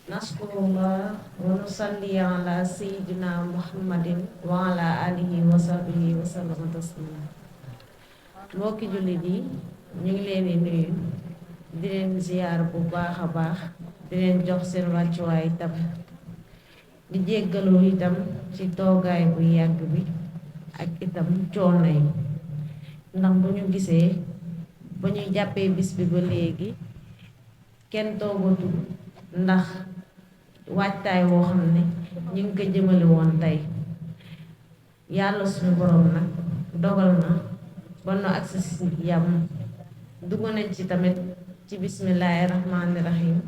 Naskurullah wa nusalli ala sayyidina Muhammadin wa ala alihi wa sahbihi wa sallama taslima. Mbokki jullit yi ñu ngi leen di nuyu di leen ziyaar bu baax a baax di leen jox seen wàccuwaay itam di jéggalu itam ci toogaay bu yàgg bi ak itam coono yi ndax bu ñu gisee ba ñuy jàppee bis bi ba léegi kenn toogatul ndax waajtaay woo xam ne ñu ngi ko jëmale woon tey yàlla suñu borom nag dogal na ba nu agsi si yàmm dugg nañ ci tamit ci bismillaahi rahmaani rahim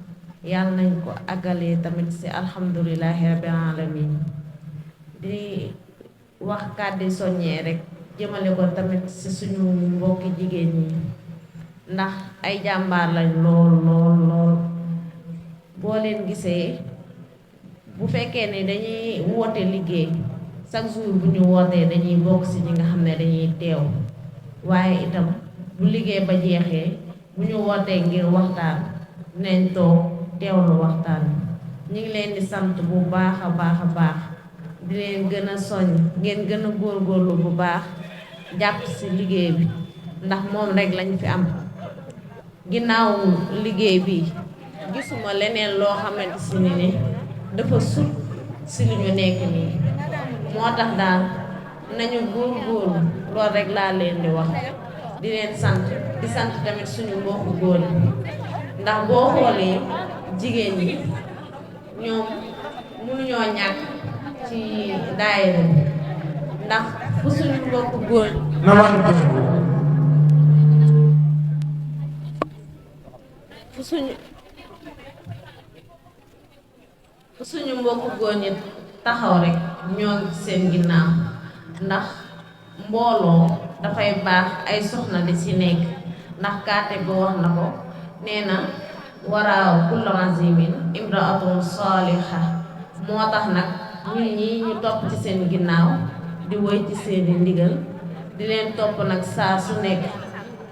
yàlla nañ ko àggalee tamit si alhamdulillahi rabbil alamin di wax kàddi soññee rek jëmale ko tamit ci suñu mbokki jigéen ñi ndax ay jàmbaar lañ lool lool lool boo leen gisee bu fekkee ne dañuy woote liggéey chaque jour bu ñu wootee dañuy bokk ci ñi nga xam ne dañuy teew waaye itam bu liggéey ba jeexee bu ñu wootee ngir waxtaan dinañ toog teewlu waxtaan ñu ngi leen di sant bu baax a baax a baax di leen gën a soññ ngeen gën a góorgóorlu bu baax jàpp ci liggéey bi ndax moom rekk lañ fi am ginnaaw liggéey bi gisuma leneen loo xamante ci ni dafa sut ci li ñu nekk nii moo tax daal nañu góorgóorlu loolu rekk laa leen di wax di leen sant di sant tamit suñu mbokku góor yi ndax boo xoolee jigéen ñi ñoom mënuñoo ñàkk ci daayira bi ndax fu suñu mbokku góor fu suñu mbokku góor ñi taxaw rekk ñoo ngi seen ginnaaw ndax mbooloo dafay baax ay soxna di ci nekk ndax kaate bi wax na ko nee na waraaw kullu azimin imraatun saaliha moo tax nag ñun ñi ñu topp ci seen ginnaaw di woy ci seeni ndigal di leen topp nag saa su nekk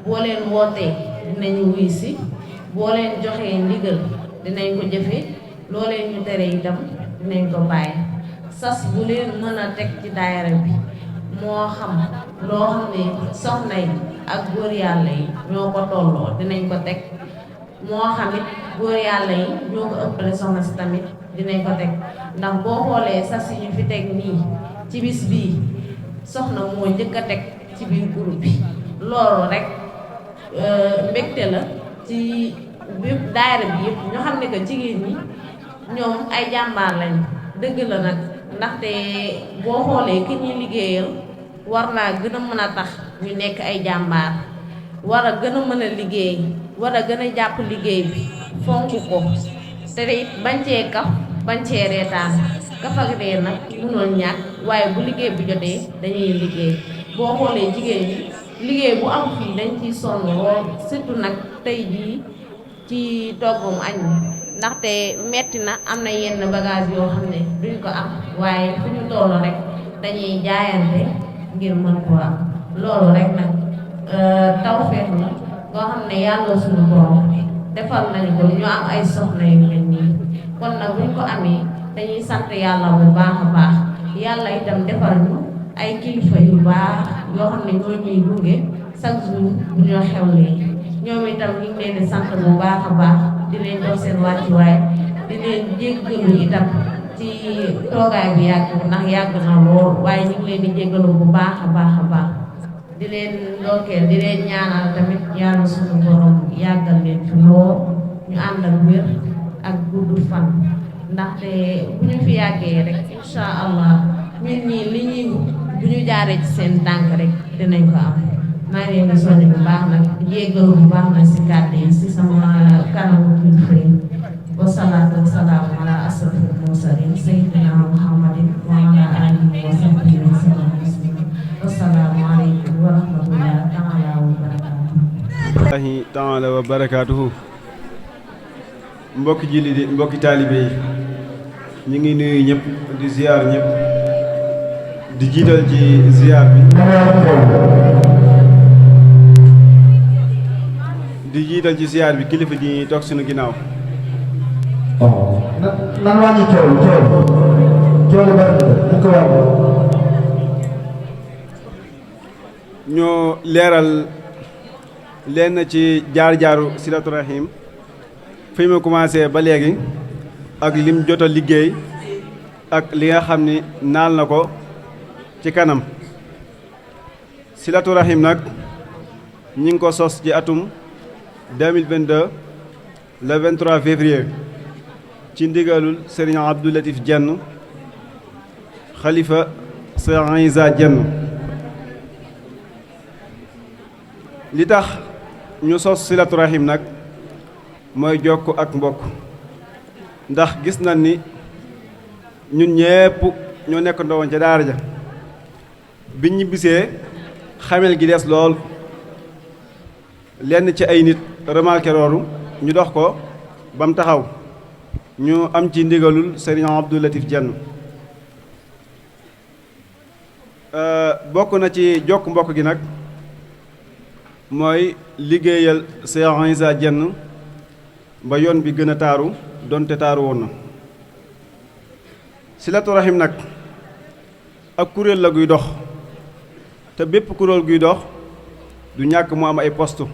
boo leen wootee dinañu wuy si boo leen joxee ndigal dinañ ko jëfe loo leen ñu tere itam dinañ ko bàyyi sas bu leen mën a teg ci daayira bi moo xam loo xam ne soxna yi ak góor yàlla yi ñoo ko tolloo dinañ ko teg moo xamit góor yàlla yi ñoo ko ëppale soxna si tamit dinañ ko teg ndax boo xoolee sas yi ñu fi teg nii ci bis bii soxna moo njëkk a teg ci biir groupe bi loolu rek mbégte la ci bépp daayira bi yëpp ñoo xam ne que jigéen ñi ñoom ay jàmbaar lañ dëgg la nag ndaxte boo xoolee ki ñuy liggéeyal war naa gën a mën a tax ñu nekk ay jàmbaar war a gën a mën a liggéey war a gën a jàpp liggéey bi fonk ko te it bañ cee kaf bañ cee reetaan kaf ak ree nag mënul ñàkk waaye bu liggéey bu jotee dañuy liggéey boo xoolee jigéen ñi liggéey bu am fii dañ ciy sonn lool surtout nag tey jii ci toggum añ ndaxte metti na am na yenn bagage yoo xam ne duñ ko am waaye fu ñu toll rek dañuy jaayante ngir mën ko am loolu rek nag tawfeex la nga xam ne yàlla suñu borom defal nañu ko ñu am ay soxna yu mel nii kon nag buñ ko amee dañuy sant yàlla bu baax a baax yàlla itam defal ñu ay kilifa yu baax yoo xam ne ñoo ñuy gunge chaque jour bu ñu xewlee ñoom itam ñu ngi leen di sant bu baax a baax di leen jox seen wàccuwaay di leen jéggalu itam ci toogaay bi yàgg ndax yàgg na lool waaye ñu ngi leen di jéggalu bu baax a baax a baax di leen ndokkeel di leen ñaanal tamit yàlla suñu borom yàggal leen fi lool ñu ànd ak wér ak gudd fan ndaxte bu ñu fi yàggee rek incha allah ñun ñii li ñuy bu ñu jaaree ci seen tànk rek dinañ ko am maa ngi leen di soññ bu baax nag jéggalu bu baax nag si kàddu yi si sama kanamu kilifa yi wa salaatu wa salaamu ala asrafil mursalin sayyidina muhammadin wa ala alihi wa sahbihi wa sallam assalaamu aleykum wa rahmatullahi taala wa barakaatuhu mbokki julli di mbokki taalibe yi ñu ngi nuyu ñëpp di ziar ñëpp di jiital ci ziar bi di jiital ci ziar bi kilifa ji toog suñu ginnaaw oh nan wàññi coow lu bari ñu ko wàññi. ñoo leeral leen ci jaar-jaaru Silatu Rahim fi mu commencé ba léegi ak lim jot a liggéey ak li nga xam ni naal na ko ci kanam. Silatu Rahim nag ñi ngi ko sos ci atum 2022 le 23 février ci ndigalul Serigne Abdou Latif Diène xalifa Serigne Isa Diène. li tax ñu sos Silatu Rahim nag mooy jokk ak mbokk ndax gis nañ ni ñun ñépp ñoo nekk ndawoon ca daara ja biñ ñibbisee xamel gi des lool lenn ci ay nit remarqué loolu ñu dox ko ba mu taxaw ñu am ci ndigalul Serigne Abdou Latif Diène bokk na ci jokk mbokk gi nag mooy liggéeyal Cheikh Isa Diène ba yoon bi gën a taaru donte taaru woon na. Silatu Rahim nag ak kuréel la guy dox te bépp kuréel guy dox du ñàkk mu am ay poste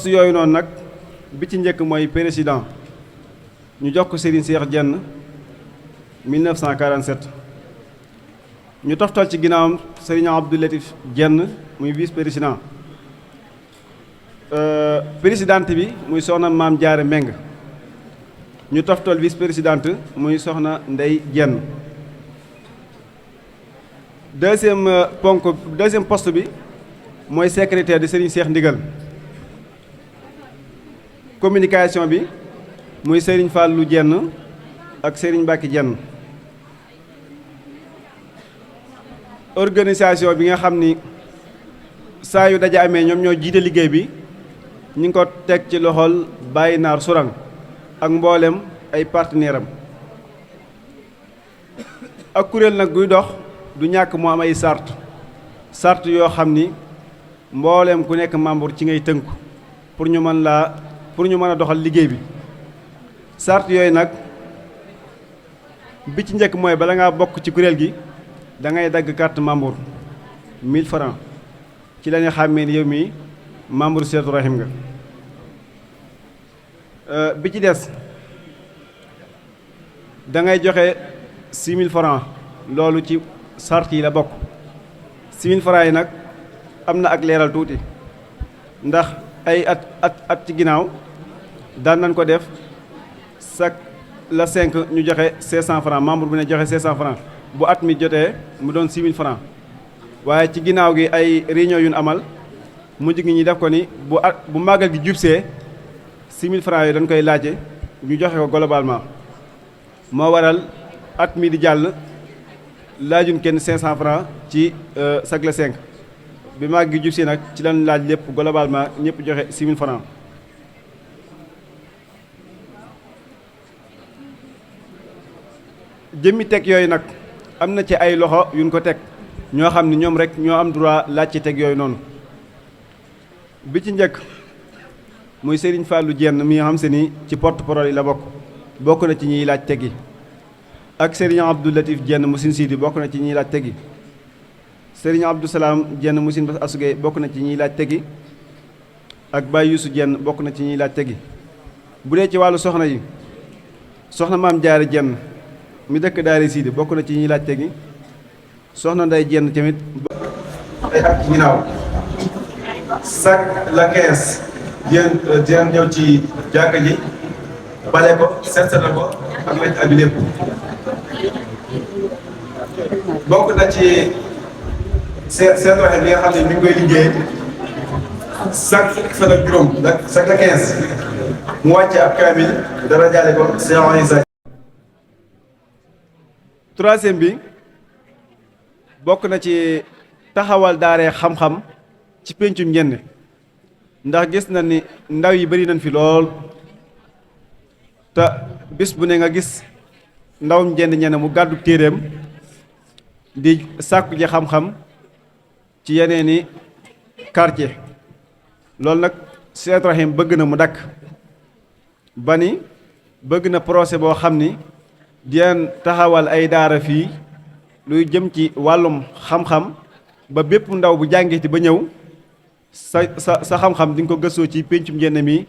yooyu noonu nag bi ci njëkk mooy président ñu jox ko Serigne Cheikh Diène 1947 ñu toftal ci ginnaawam Serigne Abdou Latif Diène muy vice président présidente bi muy soxna Maam Jaare Meng ñu toftal vice présidente muy soxna Ndey Diène deuxième poste bi mooy secrétaire di Serigne Cheikh Ndigal communication bi muy Serigne Fallou Diène ak Serigne Mbacke Diène organisation bi nga xam ni saa yu daja amee ñoom ñoo jiite liggéey bi ñu ngi ko teg ci loxol Baye Naar Sourang ak mboolem ay partenaire am ak kuréel nag guy dox du ñàkk mu am ay sart yoo xam ni mboolem ku nekk membre ci ngay tënku pour ñu mën a doxal liggéey bi sart yooyu nag bi ci njëkk mooy bala ngaa bokk ci kuréel gi da ngay dagg carte membre 1000 francs ci la ñu xàmmee ni yow mii membre Silatu Rahim nga. bi ci des da ngay joxe 6000 francs loolu ci sart yi la bokk 6000 francs yi nag am na ak leeral tuuti ndax ay at ci ginnaaw daan nañ ko def chaque la 5 ñu joxe 500 francs membre bu ne joxe 500 francs bu at mi jotee mu doon 6000 francs waaye ci ginnaaw gi ay réunion yu ñu amal mujj gi ñi def ko ni bu màggal gi jubsee 6000 francs yi dañ koy laaje ñu joxe ko globalement moo waral at mi di jàll laajuñ kenn 500 francs ci chaque la 5 bi màggal gi jubsee nag ci lañ laaj lépp globalement ñëpp joxe 6000 francs jëmmi teg yooyu nag am na ci ay loxo yuñ ko teg ñoo xam ni ñoom rek ñoo am droit laaj ci teg yooyu noonu bi ci njëkk muy Serigne Fallou Diène mi nga xam se ni ci porte-parole yi la bokk na ci ñiy laaj teg yi ak Serigne Abdou Latif Diène mu Sine Sidi bokk na ci ñiy laaj teg yi Serigne Abdou Salam Diène mu Sine Bass Asugay bokk na ci ñiy laaj teg yi ak Baye Youssou Diène bokk na ci ñiy laaj teg yi bu dee ci wàllu soxna yi soxna Maam Jaara Diène mi dëkk Daara Sidi bokk na ci ñiy laaj teg yi soxna Ndey Diène tamit ay at ci ginnaaw chaque la 15 Diène ñëw ci jàkka ji bale ko seetal ko ak wecc abi lépp bokk na ci seen waxe bi nga xam ne mi ngi koy liggéey chaque fan ak juróom chaque la 15 mu wàcce ab kaamil dara jaale ko Cheikh Isa. troisième bi bokk na ci taxawal daaree xam-xam ci péncum Njenne ndax gis na ni ndaw yi bari nañ fi lool te bis bu ne nga gis ndawum Njenne mu gàddu téeréem di sàkku ji xam-xam ci yeneeni quartier loolu nag Silatu Rahim bëgg na mu dakk ba ni bëgg na projet boo xam ni dinañ taxawal ay daara fii luy jëm ci wàllum xam-xam ba bépp ndaw bu jàngeti ba ñëw sa xam-xam di nga ko gëstoo ci péncum njënd mi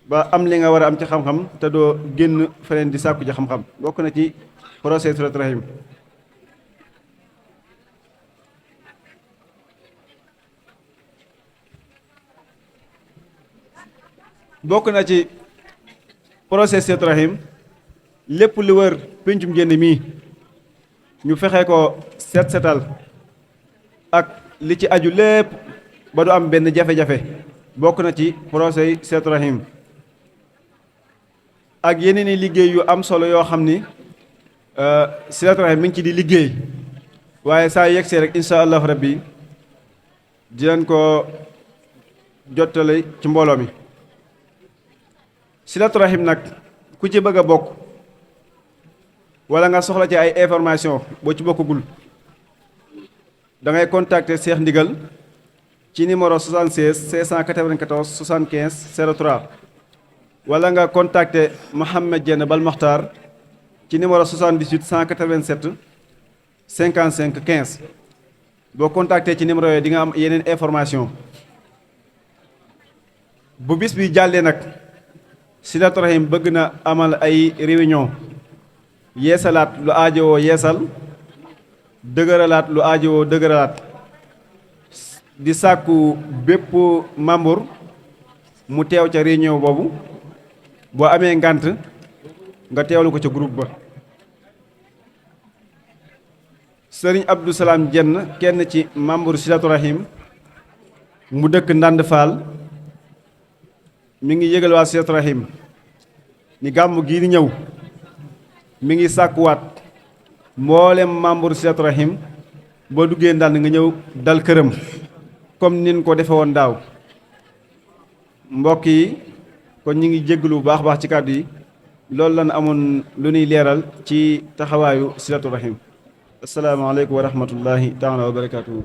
ba am li nga war a am ci xam-xam te doo génn feneen di sàkku ci xam-xam bokk na ci projet Silatu Rahim. bokk na ci projet Silatu Rahim lépp lu wër péncum njënd mi ñu fexe ko setal ak li ci aju lépp ba du am benn jafe-jafe bokk na ci projet Silatu Rahim ak yeneen i liggéey yu am solo yoo xam ni Silatu Rahim mi ngi ci di liggéey waaye saa yegsee rek incha allahu rabbi dinañ ko jottale ci mbooloo mi. Silatu Rahim nag ku ci bëgg a bokk wala nga soxla ci ay information boo ci bokkagul da ngay contacter Cheikh Ndigal ci numéro 76 694 75 03 wala nga contacter Mouhamed Diène Bal Mokhtar ci numéro 78 187 55 15 boo contacter ci numéro yooyu di nga am yeneen information bu bis bi jàllee nag Silatu Rahim bëgg na amal ay réunion yeesalaat lu aajowoo yeesal dëgëralaat lu aajowoo dëgëralaat di sàkku bépp membre mu teew ca réunion boobu boo amee ngànt nga teewlu ko ca groupe ba. Sëriñ Abdou Salam Diène kenn ci membre Silatu Rahim mu dëkk Ndand Fall mi ngi yëgal waa Silatu Rahim ni gàmmu gii di ñëw mi ngi sàkkuwaat mboolem membre Silatu Rahim boo duggee Ndand nga ñëw dal këram comme nin ko defe woon daaw. mbokk yi kon ñi ngi jégalu bu baax baax ci kàddu yi loolu lan amoon lu ñuy leeral ci taxawaayu Silatu Rahim. asalaamaaleykum wa rahmatullahi taala wa barakaatuhu.